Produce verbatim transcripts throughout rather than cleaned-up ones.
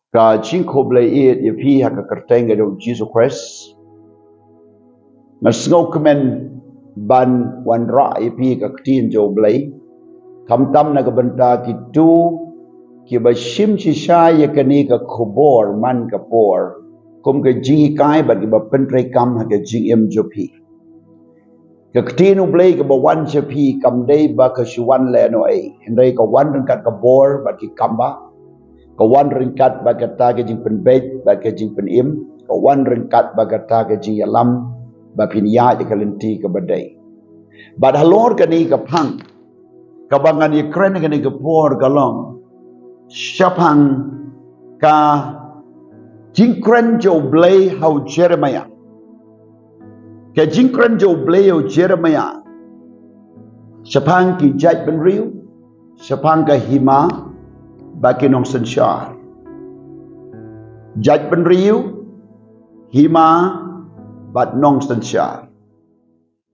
Ka jingkhublei ïa phi ha ka kyrteng ka jong u Jisu Khrist. Nga sngewkmen ban wanrah ïa phi ka ktien jong u Blei. Khamtam na ka bynta kito kiba shim shisha ïa kane ka khubor man ka por kum ka jinghikai bad kiba pyntreikam ha ka jingim jong phi. Ka ktien u Blei kaba wan sha phi kam dei ba ka shu wan lehnohei, hynrei ka wan ryngkat ka bor bad ki kambah. Ka wan ryngkat bad kata ka jingpynbeit bad ka jingpynim. Ka wan ryngkat bad kata ka jingïalam ba phin ïaid ïa ka lynti kaba dei. Bad halor kane ka phang kaba ngan ïakren kane ka por ka long shaphang ka jingkren jong u Blei ha u Jeremiah. Ka jingkren jong u Blei ha u Jeremiah shaphang ki jaitbynriew, shaphang ka hima bad ki nongsynshar. Jaitbynriew, hima bad nongsynshar.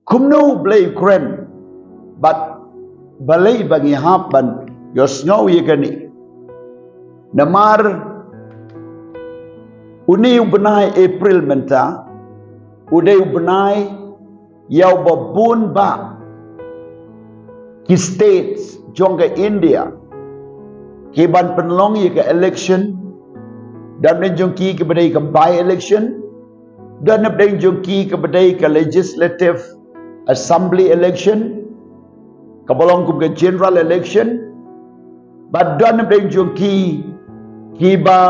Kumno u Blei u kren bad balei ba ngi hap ban ïohsngew ïa kane? Namar une u bnai April mynta u dei u bnai ïa uba bun bah ki states jong ka India ki ban pynlong ïa ka election. Don napdeng jong ki kaba dei ka by election, don napdeng jong ki kaba dei ka legislative assembly election, kaba long kum ka general election, bad don napdeng jong ki kiba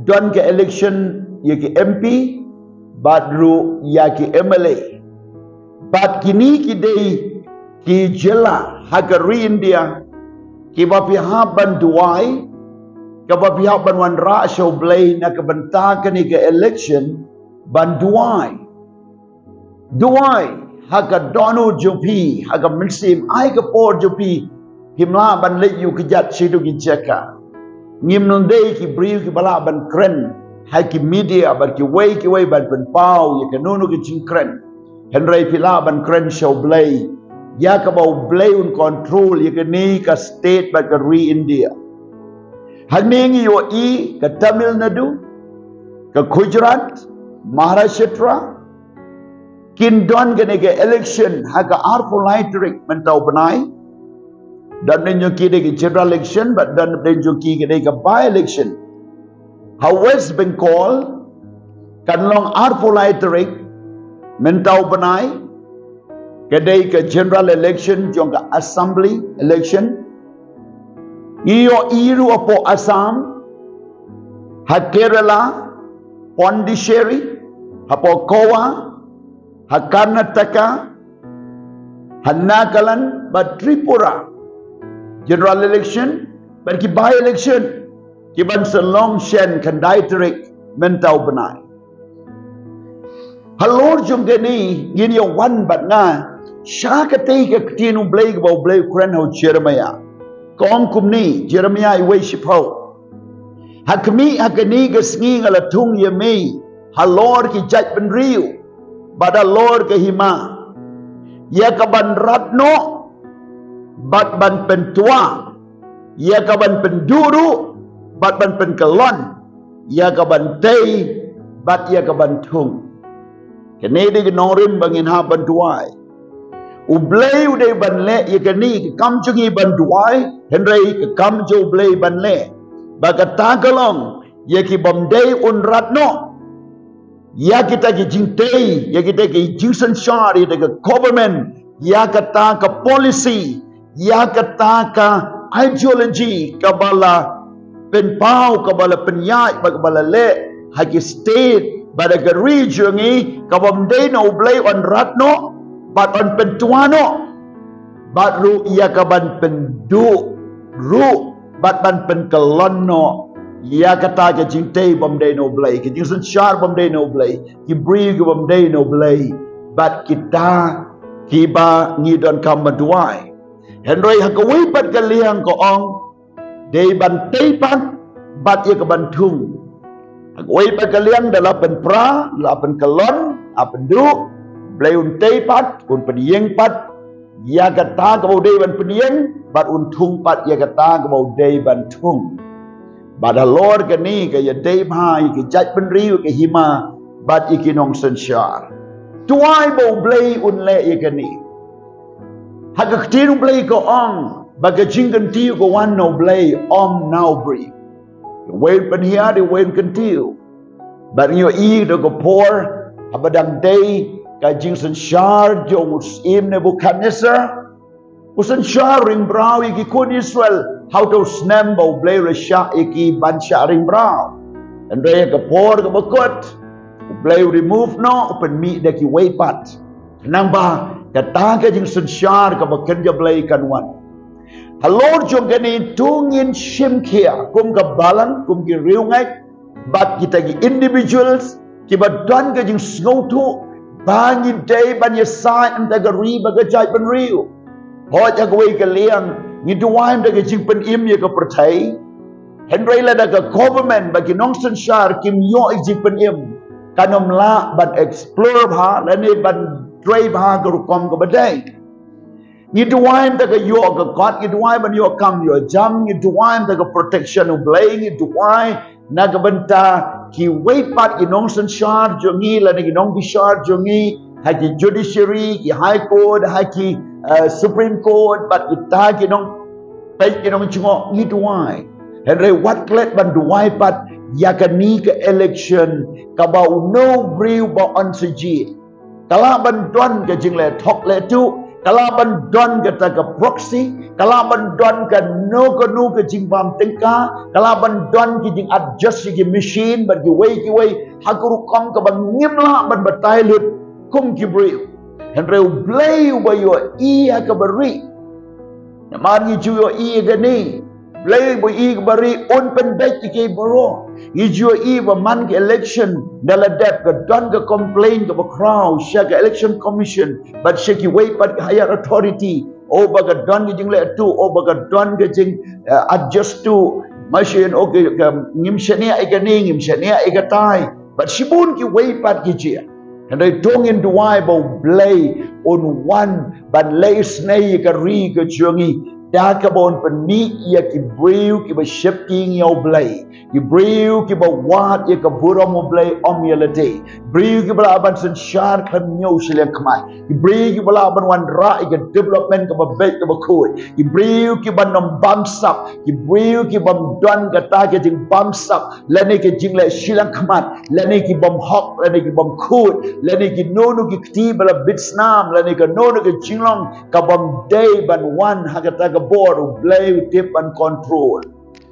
don ka election ïa ki M P bad ruh ïa ki M L A. Bad kine ki dei ki jylla ha ka ri India kiba phi hap ban duwai, kaba phi hap ban wanrah sha u Blei na ka bynta kane ka election ban duwai. Duwai ha ka dohnud jong phi, ha ka mynsiem, ai ka por jong phi, phim lah ban leit ïa u kjat sha kito ki jaka. Ngim dei ki briew kiba lah ban kren ha ki media bad kiwei kiwei ban pynpaw ïa kano kano ka jingkren. Hynrei phi lah ban kren sha u Blei ïa kaba u Blei un control ïa kane ka state bad ka ri India. Hangne ngi ïohi ka Tamil Nadu, ka Gujarat, Maharashtra, kin don kane ka election ha ka arphew lai tarik mynta u bnai. Don napdeng jong ki dei ka general election bad don napdeng jong ki ka dei ka by election. Ha West Bengal kan long arphew lai tarik mynta u bnai, ka dei ka general election jong ka assembly election. Ngi ïohi ruh hapoh Assam, ha Kerala, Pondicherry, hapoh Goa, ha Karnataka, ha Nagaland bad Tripura. General election bad ki by election ki ban sa long shen khyndai tarik mynta u bnai. Halor jong kane ngin ïa wan bad nga sha katei ka ktien u Blei kaba u Blei u kren ha u Jeremiah. Ka ong kumne, Jeremiah wei shiphew: Ha khmih ha kane ka sngi nga la thung ïa me halor ki jaitbynriew bad halor ka hima, ïa ka ban rat noh bad ban pyntwa, ïa ka ban pynduh ruh bad ban pynkyllon, ïa ka ban tei bad ïa ka ban thung. Kane dei ka nongrim ba ngin hap ban duwai. U Blei u dei ban leh ïa kane, ka kam jong ngi ban duwai, hynrei ka kam jong u Blei ban leh. Ba kata ka long ïa ki bym dei un rat noh ïa kita ki jingtei, ïa kita ki jingsynshar, ïa kita ka government, ïa kata ka policy, ïa kata ka ideology kaba la pynpaw, kaba la pynïaid bad kaba la leh ha ki state bad ha ka ri jong ngi, ka bym dei na u Blei un rat noh bad un pyntwa noh, bad ruh ïa ka ban pynduh ruh bad ban pynkyllon noh ïa kata ka jingtei bym dei na u Blei, ka jingsynshar bym dei na u Blei, ki briew ki bym dei na u Blei, bad kita kiba ngi donkam ban duwai. Hynrei ha kawei pat ka liang ka ong, dei ban tei pat bad ïa ka ban thung. Ha kawei pat ka liang da la pynpra, la pynkyllon, la pynduh, Blei un tei pat, un pynïeng pat ïa kata kaba u dei ban pynïeng, bad un thung pat ïa kata kaba u dei ban thung. Bad halor kane ka ïadei bha ïa ki jaitbynriew, ïa ka hima bad ïa ki nongsynshar. Duwai ba U Blei un leh ïa kane. Ha ka ktien U Blei ka ong ba ka jingkyntiew ka wan na U Blei, ym na u briew. Iwei un pynhiar, iwei un kyntiew. Bad ngi ïohi da ka por haba dang dei ka jingsynshar jong u syiem Nebukhadnessar, u synshar ring bra ïa ki khun Israel ha uto u snem ba U Blei u la shah ïa ki ban shah ring bra. Hynrei ha ka por kaba kut, U Blei u remove noh, u pynmih da kiwei pat. Namar ba kata ka jingsynshar kaba kynja Blei kan wan. Halor jong kane to ngin shim khia kum ka balang, kum ki riewngeit, bad kita ki individuals kiba don ka jingsngewthuh ba ngi dei ban ïasaid na ka ri bad ka jaitbynriew. Hooid, ha kawei ka liang ngi duwai na ka jingpynim ïa ka pyrthei. Hynrei lada ka government bad ki nongsynshar kim ïoh ïa ka jingpynim, kan ym lah ban explore bha lane ban trei bha ka rukom kaba dei. Ngi duwai na ka ïoh ka kot, ngi duwai ban ïoh kam ïoh jam, ngi duwai na ka protection U Blei, ngi duwai na ka bynta kiwei pat ki nongsynshar jong ngi lane ki nongbishar jong ngi ha ki judiciary, ki high court, ha ki, eh, Supreme Court, bad kita ki nongpeit, ki nongjngoh, ngi duwai. Hynrei wat klet ban duwai pat ïa kane ka election kaba uno u briew ba un sa jied. Ka lah ban don ka jingleh thok leh tuh, ka lah ban don kata ka proxy, ka lah ban don kano kano ka jingbam tyngka, ka lah ban don ki jingadjust ïa ki machine bad kiwei kiwei ha ka rukom kaba ngim lah ban batai lut kum ki briew. Hynrei U Blei uba ïohi ha kaba rieh. Namar ngi ju ïohi ïa kane, Blei ba ïohi kaba rieh un pynbeit ïa kiei baroh. Ngi ju ïohi ba man ka election da la dep ka don ka complaint kaba khraw sha ka Election Commission bad sha kiwei pat ki higher authority. O ba ka don ka jingleh tuh, o ba ka don ka jing, eh, adjust tuh. Machine, o ka, ka ngim shaniah ïa kane, ngim shaniah ïa katai. Bad shibun kiwei pat ki jia. Hynrei to ngin duwai ba U Blei un wan ban leh isynei ïa ka ri ka jong ngi da kaba un pynmih ïa ki briew kiba sheptieng ïa U Blei, ki briew kiba wad ïa ka burom U Blei, ym ïa lade. Briew kiba lah ban synshar khlem ñiew shiliang khmat. Ki briew kiba lah ban wanrah ïa ka development kaba beit kaba khuid. Ki briew kiba nym bamsap, ki briew kibym don kata ka jingbamsap lane ka jingleh shiliang khmat, lane kibym hok, lane kibym khuid, lane kino kino ki kti ba la bit snam, lane kano kano ka jinglong kabym dei ban wan ha kata ka bor. U Blei u tip ban control.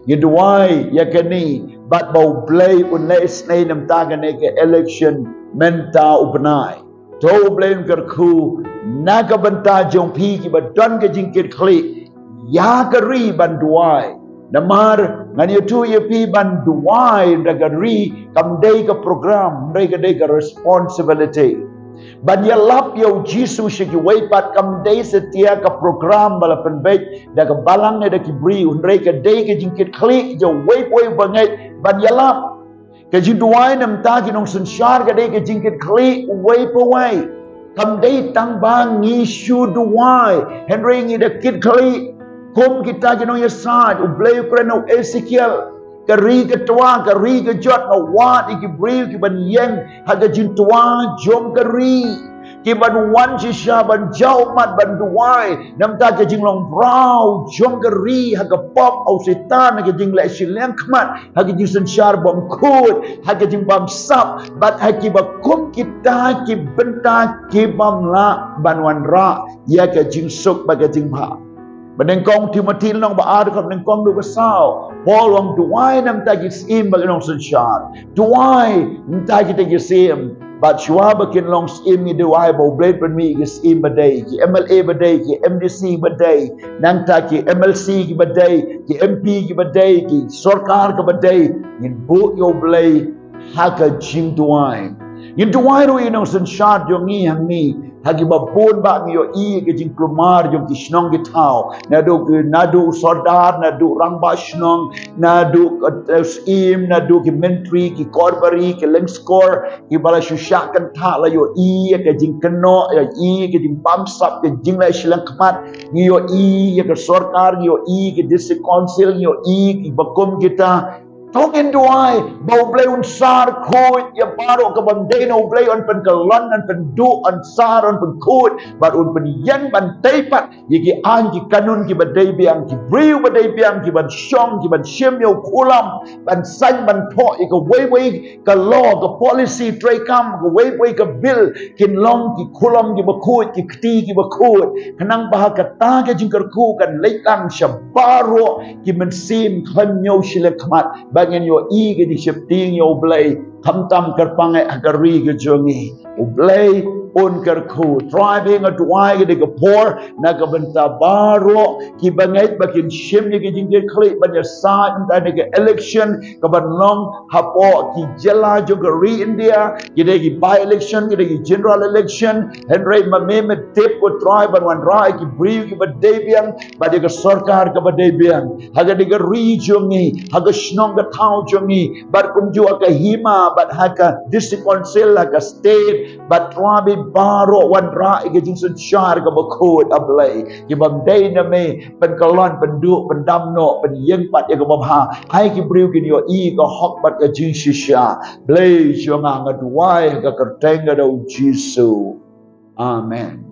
Ngi duwai ïa kane bad ba U Blei un leh isynei na ka bynta kane ka election mynta u bnai. To U Blei un kyrkhu na ka bynta jong phi kiba don ka jingkitkhlieh ïa ka ri ban duwai. Namar ngan ïathuh ïa phi, ban duwai da ka ri kam dei ka program, hynrei ka dei ka responsibility. Ban ïalap ïa U Jisu sha kiwei pat kam dei satia ka program ba la pynbeit da ka balang ne da ki briew, hynrei ka dei ka jingkitkhlieh jong uwei pa uwei uba ngeit ban ïalap. Ka jingduwai na ka bynta ki nongsynshar ka dei ka jingkitkhlieh uwei pa uwei. Kam dei tang ba ngi shu duwai, hynrei ngi da kitkhlieh kum kita ki nongïasaid. U Blei u kren ha u Esekiel, ka ri ka twa, ka ri ka jot, nga wad ïa ki briew kiban ïeng ha ka jingtwa jong ka ri, kiban wan shisha ban jaw ummat ban duwai na ka bynta ka jinglong bra jong ka ri ha ka pop, ha u Soitan, ha ka jingleh shiliang khmat, ha ka jingsynshar bymkhuid, ha ka jingbamsap, bad ha kiba kum kita ki bynta kibym lah ban wanrah ïa ka jingsuk bad ka jingbha. Ba nyngkong Timothy lynnong ba ar, dkhot nyngkong haduh ba saw, Paul u ong duwai na ka bynta ki syiem bad ki nongsynshar. Duwai na ka bynta kita ki syiem. Bad shuwa ba kin long syiem ngi duwai ba U Blei pynmih ki syiem ba dei, ki M L A ba dei, ki M D C ba dei, nangta ki M L C kiba dei, ki M P kiba dei, ki sorkar kaba dei. Ngin buh ïa U Blei ha ka jingduwai. Ngin duwai ruh ïa ki nongsynshar jong ngi hangne, ha kiba bun ba ngi ïohi ïa ka jingkulmar jong ki shnong ki thaw. Naduh ki, naduh u sordar, naduh rangbah shnong, naduh, eh, syiem, naduh ki myntri, ki korbari, ki lyngskor, kiba la shu shah kynthah, la ïohi ïa ka jingkynnoh, ïohi ïa ka jingbamsap, ka jingleh shiliang khmat. Ngi ïohi ïa ka sorkar, ngi ïohi ïa ka district council, ngi ïohi ïa kiba kum kita. To ngin duwai ba U Blei un sar khuid ïa baroh, kaba ym dei na U Blei un pynkyllon, un pynduh, un sar, un pynkhuid, bad un pynïeng ban tei pat ïa ki aiñ ki kanun kiba dei biang, ki briew ba dei biang, kiban shong, kiban shim ïa u khulom, ban saiñ ban thoh ïa kawei wei ka law, ka policy treikam, kawei wei ka bill, kin long ki khulom kiba khuid, ki kti kiba khuid. Khnang ba ha kata ka jingkyrkhu kan leit lang sha baroh ki mynsiem khlem ñiew shiliang khmat, ba ngin ïohi ka jingsheptieng ïa U Blei, khamtam kyrpang eh ha ka ri ka jong ngi. U Blei un kyrkhu. Trai Blei, nga duwai ka dei ka por na ka bynta baroh kiba ngeit ba kin shim ïa ka jingkitkhlieh ban ïasaid mynta na ka election kaban long hapoh ki jylla jong ka ri India. Ki dei ki by election, ki dei ki general election. Hynrei ma me me tip, ko Trai, ban wanrah ïa ki briew kiba dei biang bad ïa ka sorkar kaba dei biang ha ka dei ka ri jong ngi, ha ka shnong ka thaw jong ngi, bad kumjuh ha ka hima, bad ha ka district council, ha ka state, bad Trai Blei, baroh wanrah ïa ka jingsynshar kaba khuid, A Blei. Kiba ym dei na me, pynkyllon, pynduh, pyndam noh, pynïeng pat ïa kaba bha. Hai ki briew kin ïohi ka hok bad ka jingshisha. Blei jong nga, nga duwai ha ka kyrteng ka da U Jisu. Amen.